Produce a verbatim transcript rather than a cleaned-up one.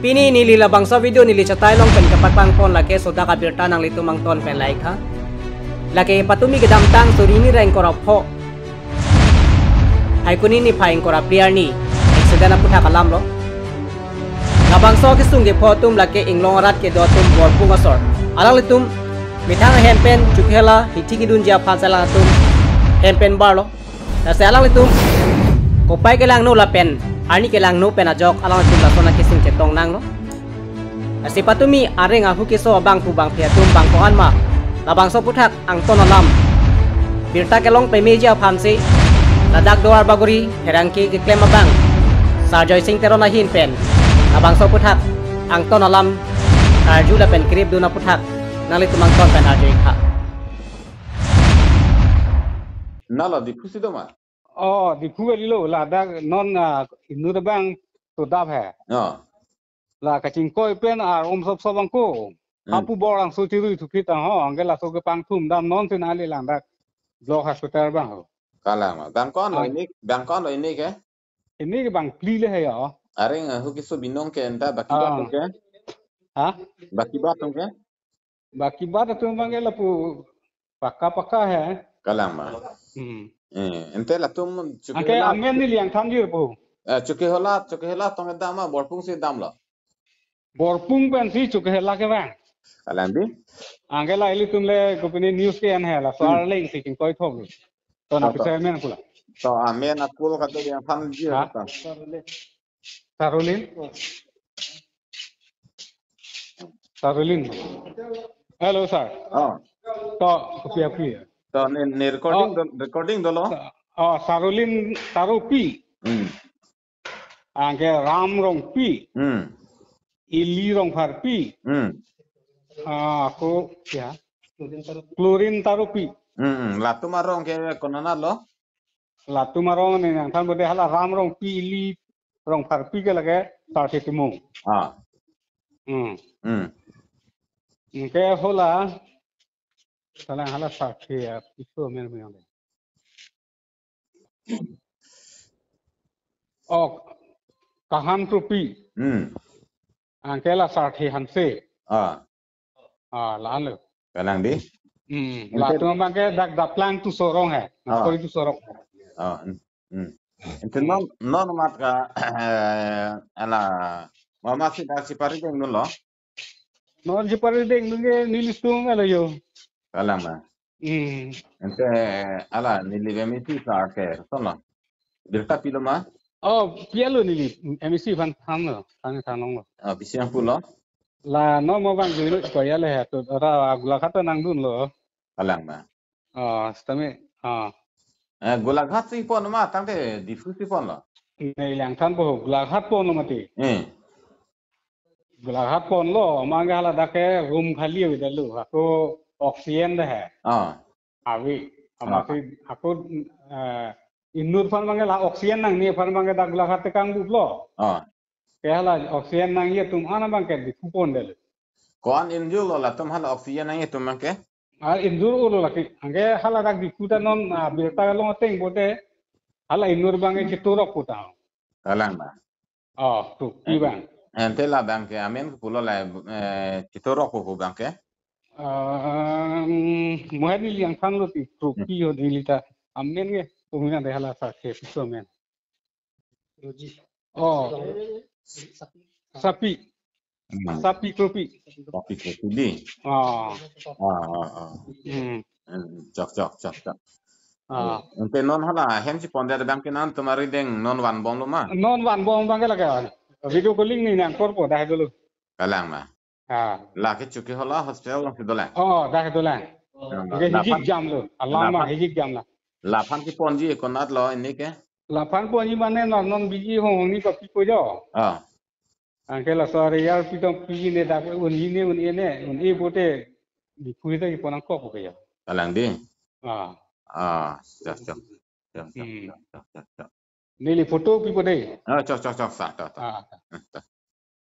Pini neli labangso video neli chatai along pen kepatpang pon lake sodak abirta nanglitum angton pen like ha. Lake patumi kedamtang suri hini ra ingkoi ra pho Phaikuni niphai ingkoi ra phli arni accident aphuthak alam lo. Labangso kesung kepho atum lake Inglong arat kedo atum Borpung asor. Alanglitum methang ahem pen chukehela hithi kedunji aphan si alangtum hem pen barlo. Lasi alanglitum kopai kelangno lapen arni kelangno pen ajok alanglitum lason akesung chetong nanglo. Lasi patumi areng ahu keso abang pu bang phi atum bang ko-an ma labangso aphuthak angton alam birta kelong pemeji aphan si ladak Duarbagori Pherangke keklem abang Sar Joysing Teron ahin pen labangso aphuthak angton alam karju lapen krip dun aphuthak nanglitum angton pen arju-ik tha. Nalo Diphu si do ma? Oh, Diphu kalilo, ladak non, ah, inut abang todap he. Oh. La kachingkoi pen ar om sop sop angko. Hmm. Hapu bor angso chirui thuphit ang ho, anke laso kepangthum dam non si nangli lang dak Block Hospital abang ho. Kalang ma. Bang ko-an lo Ah. Ini, bang ko-an lo ini ke? Ini ke bang phli le he ya. Areng ahu keso binong ke enta baki Ah. bat ke? Ha? Baki bat ke? Baki bat atum abangke lapu pakka pakka he. Kalang ma. Hmm. Eh, ente latum Anke chukehela. Amen neli nangthan jir pu. Eh, chukehela, chukehela tong dam ma Borpung si dam lo. Borpung pen si chukehela ke bang. Kalang di? Anke la ilitum le kopine news ke-en he la, so Hmm. arleng si chingkoi thok lo. To na Apa? Pisa amen pula. To amen akul kado nangthan jir Ha? ta. Sarulin? Sarulin. Hello, sir. Oh. To, kopi api ya? To, ne, ne recording Ah. do, recording dolo? Oh, Sarulin Tarupi. Hmm. Anke Ram Rongpi. Hmm. Ili Rongpharpi. Hmm. Ah, ako, ya. Klorin Tarupi. Hmm, hmm. Latum arong ke konat lo? Latum arong ne nangthan bode hala Ram Rongpi, Ili Rongpharpi ke lake Sarthe Timung. Ah. Hmm. Hmm. Anke hala, hala hala Sarthe ya, piso amen amen. Oh, Kahan Kropi. Hmm. Anke la Sarthe Hanse. Ah. Ah, la-an lo. Kalang di? Hmm, Ente latum abangke dak Daplang Tusorong he. Ah. Nangkoi Tusorong. Ah, hmm, hmm. Ente Hmm. non, non mat ka, eh, ala, mama si dak si pari deng dun lo? Non si pari deng dun ke neli sung ala yo. Kalang ma. Hmm. Ente ala neli bem isi sa ke, son lo. Birta pilo ma? Oh, pilo neli. M E C aphan than lo, than than long lo. Oh, pisi yang pulo. La non mo bang dulu ko ya le he to ra Golaghat nangdun lo. Kalang ma. Oh, sitame. Oh. Eh, Golaghat si pon ma tangte Diphu si pon lo. Neli nangthan po Golaghat pon lo mati. Eh. Golaghat pon lo, amang ke hala dak ke room khali avedetlo. Ako oxygen de he. Ah. Ave. Ah. Amatsi ako, eh, inut aphan abangke la oxygen nangne aphan abangke dak Golaghat te kangbup lo. Ah. Ke hala oxygen nangji atum an abangke Diphu pondetlo. Ko-an injur lo latum hala oxygen nangji atum abangke? Ah, injur lo lake. Anke hala dak Diphu ta non, ah, birta long ateng bode hala inut abangke Chitorok pu ta. Kalang ma. Oh, Kropi Eh, bang. Ente la abangke amen ke pulo la, eh, Chitorok pu abangke? Um, mohen neli nangthan lo ti Kropi ho neli ta amen ke pumina de hala Sarthe piso amen. Oh. Sapi. Hmm. Sapi Kropi. Sapi Kropi di. Ah. Ah, ah, ah. Hmm. Hmm, chok, chok, chok, chok. Ah. Ente non hala hem si pondet abangke nangtum ari deng non vanbom lo ma? Non vanbom abangke lake. Video calling ne nangkorpo dah dulu. Kalang ma. Ah. Lake Chokihola hospital along si dolang. Oh, dah dolang. Hmm, Anke laphan, hijik jam lo. Alam ma laphan, hijik jam la. Laphan keponji konat lo ini ke? Laphan ponji mane non non biji hong hong ni kopi ko jo. Ah. Anke laso area pi tong pi ne dak un-e ne un-e ne un-e pote Diphu ta kepon nangkok ke ya. Kalang di. Ah. Ah, chok, chok. Chok, chok, Hmm. chok, chok, chok, chok. Neli photo pipo dei. Ah, chok, chok, chok, sa, chok, chok. Ah. Eh, chok.